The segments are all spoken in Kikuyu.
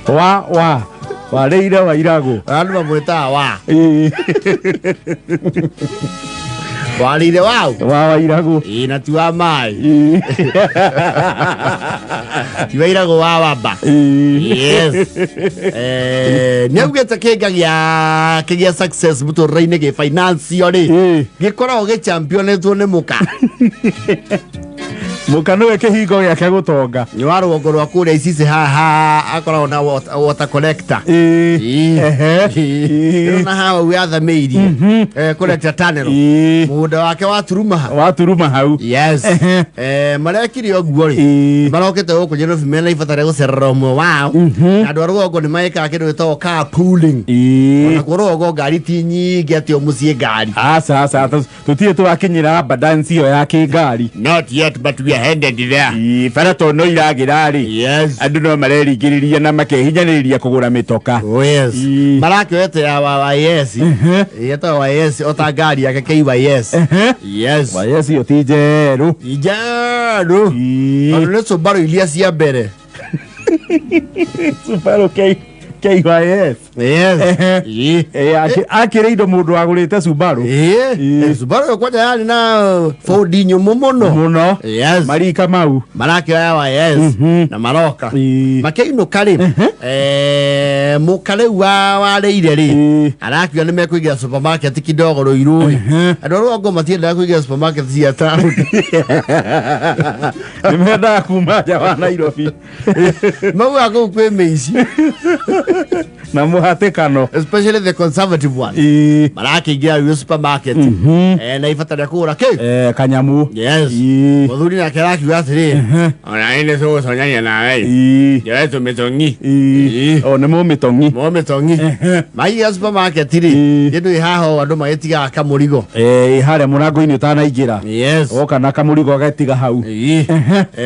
Wa wa warĩire wairagũ. Andũ mamwĩtaga wa. Ĩĩ. Warĩire wau. Wa wairagũ. Ĩĩ, na ti wa maĩ. Ĩĩ. Ti wairagũ wa wamba. Ĩĩ. Yes. Nĩ augĩte kĩnga gĩa kĩgĩa success mũtũrĩre-inĩ gĩ financial rĩ Ĩĩ. gĩkoragwo gĩchampionetwo nĩ mũka. Mũka nĩwe kĩhingo gĩake gũtonga. Nĩ wa rũgongo rwa kũrĩa Icici haha akoragwo na water collector. Ĩĩ. Ĩĩ. Ehe. Ĩĩ. Na haha ũguo yathamĩirie collector tunnel. Ĩĩ. Mũgũnda wake wa Turuma. Waturuma hau. Yes. Ehe. Marekire ũguo rĩ. Ĩĩ. Marokĩte gũkũ Nairobi mena ibata rĩa gũcerera ũmwe wao. Na andũ a rũgongo nĩ magĩkaga kĩndũ gĩtagwo car pooling. Ĩĩ. Ona kuo rũgongo ngari ti nyingĩ atĩ o mũciĩ ngari. Aca aca tũtirĩ tũrakinyĩra balance ĩyo ya kĩngari. Not yet, but we are headed there. Ĩĩ, bara to no iragĩra rĩ. Yes. Andũ no mareringĩrĩria na makehinyanĩrĩria kũgũra mĩtoka. Oh, yes. Ĩĩ. Marakĩoete ya wa YS. Yetagwo YS o ta ngari yake KYS. Ehe. Yes. Wayesi ĩyo ti njerũ. Njerũ. Ĩĩ. Tondũ nĩ Subaru iria cia mbere. Subaru KYS. Yes. Ehe. Ĩĩ. Eh, akĩrĩ indo mũndũ wagũrĩte Subaru. Ĩĩ. Ĩĩ. Subaru ĩyo kwanja yarĩ na Ford nyũmũ mũno. Mũno. Yes. Marika mau. Marakĩoya wa yes na maroka. Ĩĩ. Makĩinũka rĩ, mũka rĩu warĩire rĩ, Ĩĩ. arakiuga nĩ mekũingĩra supermarket kidogo Ruiru rĩ. Andũ a rũgongo matiendaga kũingĩra supermarket cia taũni. Nĩ mendaga kuma nja wa Nairobi. Maugaga kũu kwĩ mĩici. Na mũhatĩkano. Especially the conservative one. Ĩĩ. Marakĩingĩra rĩu supermarket. Na ibata rĩa kũgũra kĩ? Kanyamu. Yes. Ĩĩ. Mũthuri nake arakiuga atĩrĩ, ona ĩ nĩ tũgũconyania nawe. Ĩĩ. Njoe tũmĩtong'i. Ĩĩ. Ĩĩ. O nĩ mũmĩtong'i. Mũmĩtong'i. Maingĩra supermarket rĩ, Ĩĩ. kĩndũ ĩ haha ũũ andũ magĩtigaga kamũrigo. Harĩa mũrango-inĩ ũtanaingĩra. Yes. Oka na kamũrigo agetiga hau. Ĩĩ.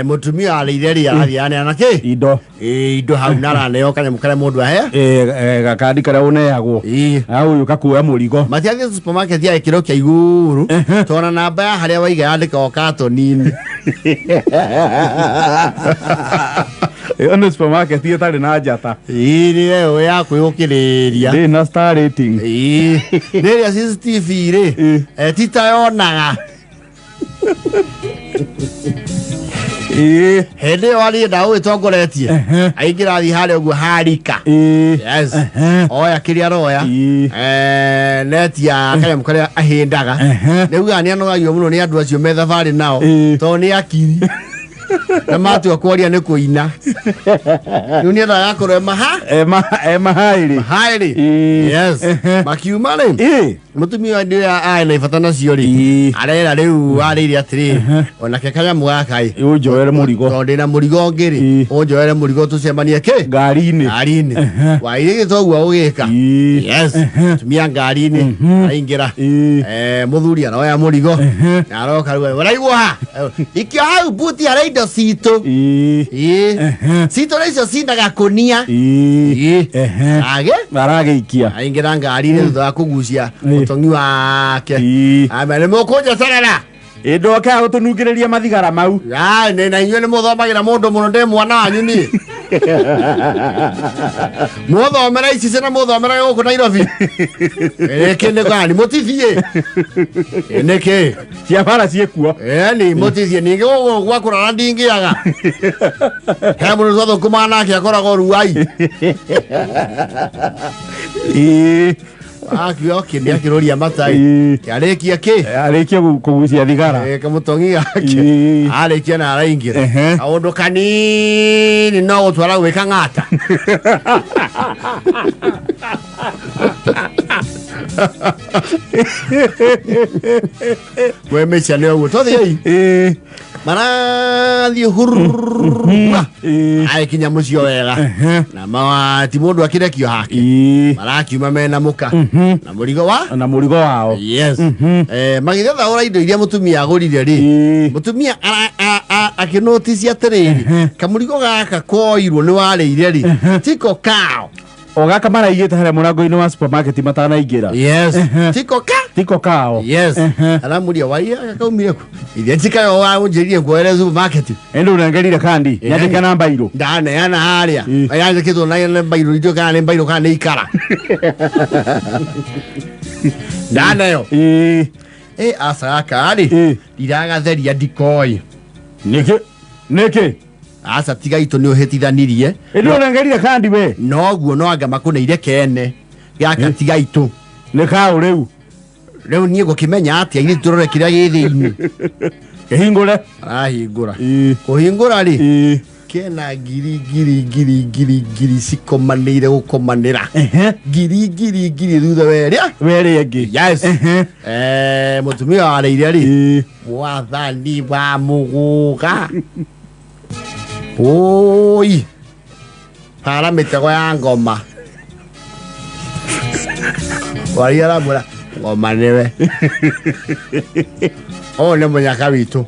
Mũtumia arĩire rĩ arathiĩ aneana kĩ? Indo. Ĩĩ, indo hau na araneo kanyamũ karĩa mũndũ ahe. Gakandi karĩa ũneagwo. Ĩĩ. Ah, ũyũ kakuoya mũrigo. Matiathiĩ supermarket ya gĩkĩro kĩa igũrũ tona namba ya harĩa waiga yandĩkagwo katoni-inĩ. Ĩyo nĩ supermarket ĩtarĩ na njata. Ĩĩ, nĩ ĩyo ya kwĩũkĩrĩria. Ndĩrĩ na star rating. Ĩĩ. Nĩ ĩrĩa CCTV rĩ, Ĩĩ. ti ta yonaga. Ĩĩ. Hĩndĩ ĩyo ariĩ ndagũgĩtongoretie aingĩra athiĩ harĩa ũguo harika. Ĩĩ. Yes. Oya kĩrĩa aroya. Ĩĩ. Neti ya kanyamũ karĩa ahĩndaga. Nĩ ugaga nĩ anogagio mũno nĩ andũ acio me thabarĩ nao. Ĩĩ. Tondũ nĩ akiri. Na matua kwaria nĩ kũina. Rĩu nĩ endaga akorwo e maha. Ema haĩrĩ. Haĩrĩ. Ĩĩ. Yes. Makiuma rĩ. Ĩĩ. Mũtumia ũyũ nĩ arĩ na ibata nacio rĩ. Ĩĩ. Arera rĩu arĩire atĩrĩ, onake kanyamũ gaka ĩ. Ũnjoere mũrigo. Tondũ ndĩna mũrigo ũngĩ rĩ, Ĩĩ. ũnjoere mũrigo tũcemanie kĩ? Ngari-inĩ. Ngari-inĩ. Wairĩ toguo ũgĩka. Ĩĩ. Yes. Tumia ngari-inĩ. Araingĩra. Ĩĩ. Mũthuri aroya mũrigo. Na aroka rĩu ũraigua ha? Ikio hau buti harĩa indo citũ. Ĩĩ. Ĩĩ. Citũ nĩ icio cina gakunia. Ĩĩ. Ĩĩ. Ehe. Age? Aragĩikia. Aingĩra ngari-inĩ thutha wa kũgucia Ĩĩ. ũtongi wake. Ĩĩ. Ame nĩ mũkũnjeterera. Ĩ ndoke gũtũnungĩrĩria mathigara mau. Ya, nĩ na inyuĩ nĩ mũthomagĩra mũndũ mũno ndĩ mwana wanyu niĩ. Mũthomera ici na mũthomera gũkũ Nairobi. Ĩkĩ nĩ gani mũtithiĩ. Ĩ nĩkĩ? Cia bara ciĩkuo. Ĩni mũtithiĩ ningĩ gũkũ gwa kũrara ndingĩaga. He mũndũ twathũkũmaga nake akoragwo Ruai. Ĩĩ. Akiuga okay nĩ akĩrũria matai. Ĩĩ. Arĩkia kĩ? Arĩkia kũgucia thigara. Kamũtongi gake. Ĩĩ. Arĩkia na araingĩra. Ehe. Kaũndũ kanini no gũtwara gwĩka ng'ata. We mĩcia nĩ ũguo. Tũthiĩi. Ĩĩ. Marathiĩ hururururua. Ĩĩ. Agĩkinya mũciĩ o wega. Na ti mũndũ akĩrekio hake. Ĩĩ. Marakiuma mena mũka. Na mũrigo wa? Na mũrigo wao. Yes. Magĩthathaũra indo iria mũtumia agũrire rĩ. Ĩĩ. Mũtumia akĩnotici atĩrĩrĩ, kamũrigo gaka koirwo nĩ warĩire rĩ, tiko kao. O gaka maraigĩte harĩa mũrango-inĩ wa supermarket matanaingĩra. Yes. Tiko ka. Tiko kao. Yes. Ehe. Aramuria waria gakaumire ku ithe tikayo wanjĩrire kuoere supermarket. Ende unengerire kandi nyandĩke na mbairũ. Ndaneana harĩa. Ĩ. Yandĩkĩtwo na nĩ mbairũ itio kana nĩ mbairũ kana nĩ ikara. Ndaneo. Ĩĩ. Ĩ aca gaka rĩ, Ĩ. ndiragatheria ndikoi. Nĩkĩ nĩkĩ? Aca tiga itũ nĩ ũhĩtithanirie. Ende unengerire kandi we. Noguo no anga makũneire kene gaka tiga itũ. Nĩ kaũ rĩu? Rĩu niĩ ngũkĩmenya atĩa ithuĩ tũrore kĩrĩa gĩ thĩinĩ? Kĩhingũre. Arahingũra. Ĩĩ. Kũhingũra rĩ, Ĩĩ. kena ngiri ngiri ngiri ngiri ngiri cikomanĩire gũkomanĩra. Ehe. Ngiri ngiri ngiri thutha werĩa. Werĩ ĩngĩ. Yes. Ehe. Mũtumia warĩire rĩ, Ĩĩ. mwathani wa mũgũga ũi para mĩtego ya ngoma waria aramwĩra ngoma nĩwe ũyũ nĩ mũnyaka witũ.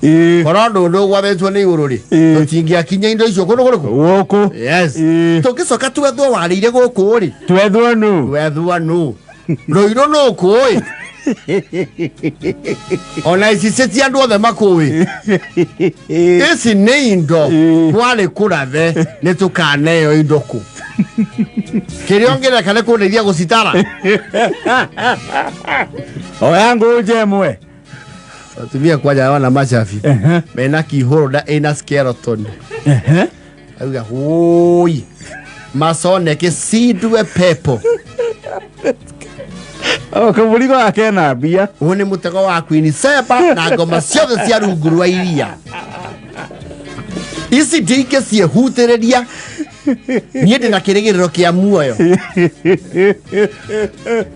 Ĩĩ. Korwo ndũ ndũgwathĩtwo nĩ igũrũ rĩ, Ĩĩ. tũtingĩakinya indo icio kũndũ kũrĩkũ. Gũkũ. Yes. Ĩĩ. Tũngĩcoka twethwo warĩire gũkũ rĩ, Twethwo nũ? twethwo nũ rũirũ nũ kũĩ ona ici ci ti andũ othe makũĩ ici nĩ indo. Ĩĩ. Kwarĩ kũrathe nĩ tũkaneo indo kũ kĩrĩa ũngĩreka nĩ kũndeithia gũcitara. Oya ngũnje ĩmwe. Atumia kwanja wana macabi Ehe. mena keyholder na ĩna skeleton. Ehe. Auga woi masoneke sindwe pepo. O kamũrigo gake na mbia. Ũyũ nĩ mũtego wa Queen Seba na ngoma ciothe cia rungu rwa iria ici ndingĩciĩhutĩrĩria niĩ ndĩ na kĩrĩgĩrĩro kĩa muoyo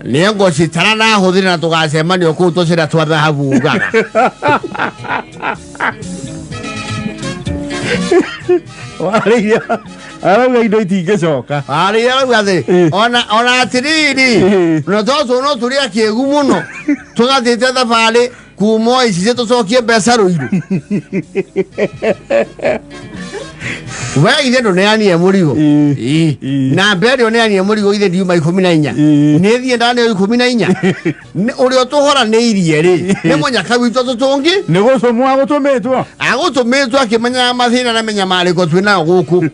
nĩ ngũcitara na hũthĩre na tũgacemanio kũu tũcĩra twa thahabu ugaga. Warĩire arauga indo itingĩcoka. Arĩa arauga thĩ. Ĩ. Ona atĩrĩrĩ, Ĩ. na tũtũ no tũrĩ akĩgu mũno tũgathiĩte thabarĩ kuma o icicio tũcokie mbeca rũirũ we ithe ndũneanire mũrigo. Ĩ. Ĩ. Ĩ. Na mbere ũneanire mũrigo ithe ndiuma 14. Ĩ. Nĩ thiĩ ndaneo 14. Ũrĩa ũtũhoranĩirie rĩ nĩ mũnyaka witũ tũtũngĩ. Nĩ gũcũmwo agũtũmĩtwo. Agũtũmĩtwo akĩmenyaga mathĩna na mĩnyamarĩko twĩ nayo gũkũ.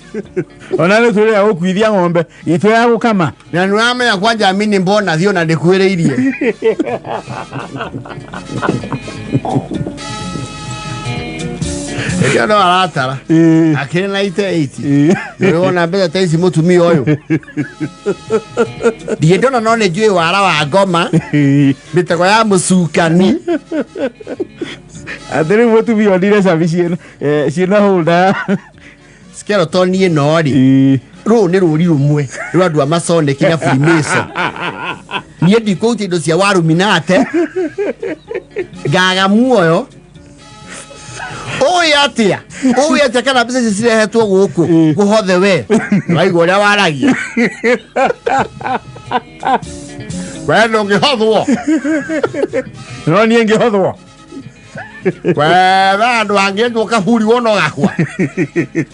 Ona nĩ tũrĩa gũkuithia ng'ombe itũ ya gũkama. Na nĩ ũramenya kwanja mini mbona thiĩ ona ndĩkuĩrĩirie ĩyo no aratara. Ĩĩ. Akĩrĩ na ite 80. Ĩĩ. Nĩ wona mbeca ta ici mũtumia ũyũ ndirĩ ndona no nĩ njũĩ wara wa ngoma. Ĩĩ. Mĩtego ya mũcukani. Atĩ rĩu mũtumia onire cabi ciĩna ciĩna holder. Skeleton ĩno rĩ, Ĩĩ. rũũ nĩ rũri rũmwe rwa andũ a Masonic na Freemason. Niĩ ndikũruta indo cia waruminate ngaga muoyo ũĩ atĩa ũĩ atĩa kana mbeca ici cirehetwo gũkũ kũhothe we waigua ũrĩa waragia we ndũngĩhothwo. No niĩ ngĩhothwo. Wetha andũ angĩ ndũ kaburi wona ũgakua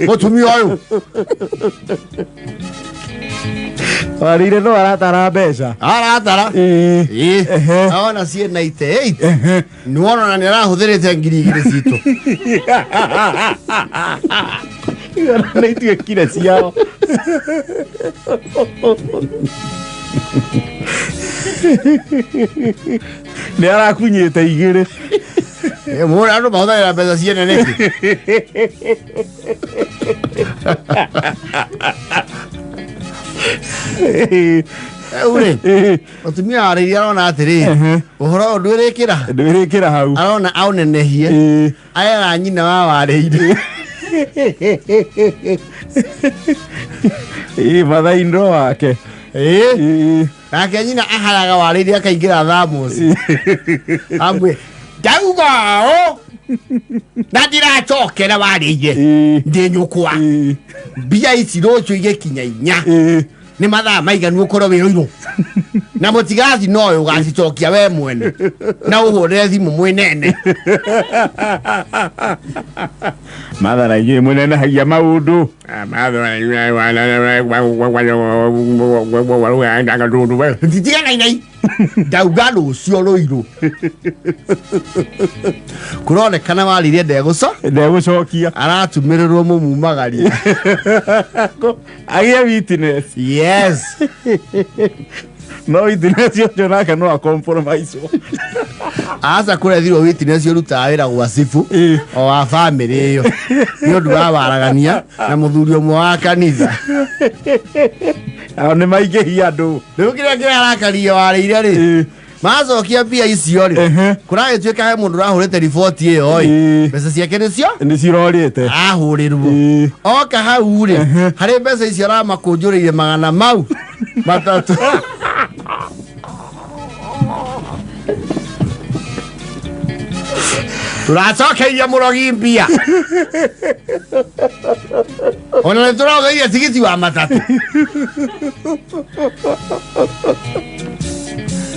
mũtumia ũyũ. Warĩire no aratara mbeca. Aratara. Ĩĩ. Ĩĩ. Ehe. Ona ciĩ 98. Ehe. Nĩwona ona nĩ arahũthĩrĩte 2000 citũ. Nĩ ituĩkire ciao. Nĩ arakunyĩte igĩrĩ. Mũra andũ mahũthagĩra mbeca ciene nĩkĩ? Rĩu rĩ, mũtumia warĩirie arona atĩrĩrĩ, Ehe. ũhoro ũyũ ndwĩrĩkĩra. Ndwĩrĩkĩra hau. Arona aũnenehie. Ĩĩ. Arera nyina wa warĩire. Ĩĩ, mathaindro wake. Ĩĩ. Ĩĩ. Nake nyina aharaga warĩire akaingĩra thamuci amwe ndauga ũũ na ndiracokera warĩire. Ĩĩ. Ndĩ nyũkwa. Ĩĩ. Mbia ici rũciũ igĩkinya 4. Ĩĩ. Nĩ mathaa maiganu ũkorwo wĩ rũirũ. Na mũtigathi noyo ũgacicokia we mwene na ũhũrĩre thimũ mwĩnene. Mathana inyuĩ mũnenehagia maũndũ. Tiga nainai ndauga rũciũ rũirũ kũronekana warĩire ndegũco Ndegũcokia. Aratumĩrĩrwo mũmumagaria. Agĩe witness. Yes. No witness ũcio nake no acompromise. Aca, kũrethirwo witness ũrutaga wĩra gwa cibu o wa bamĩrĩ ĩyo nĩ ũndũ wa waragania na mũthuri ũmwe wa kanitha. Nao nĩ maingĩhia andũ. Rĩu kĩrĩa kĩrarakaria warĩire rĩ, macokia mbia icio rĩ, kũragĩtuĩka he mũndũ ũrahũrĩte riboti ĩyo ĩ, mbeca ciake nĩcio nĩ cirorĩte. Ahũrĩrwo. Oka hau rĩ, harĩ mbeca icio aramakũnjũrĩire 300. Tũracokeirie mũrogi mbia, ona nĩ tũrageire tigiti wa matatũ.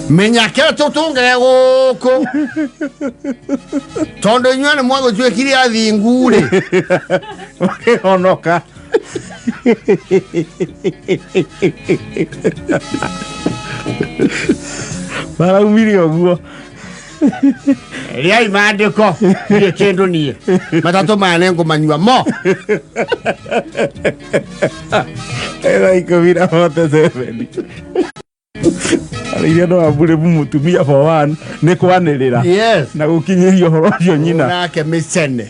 Menyake tũtũngere gũkũ tondũ inyuĩ nĩ mwagũtuĩkire athingu rĩ. Makĩhonoka. Maraumire ũguo. Rĩai mandĩko ndirĩ kĩndũ niĩ, matatũ maya nĩ ngũmanyua mo. 10:47 arĩire no ambure mũtumia for one nĩ kwanĩrĩra na gũkinyĩria ũhoro ũcio nyina. Nake mĩcene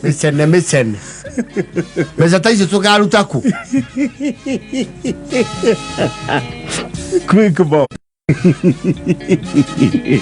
mĩcene mĩcene mbeca ta icio tũkaruta kũ? Quick box.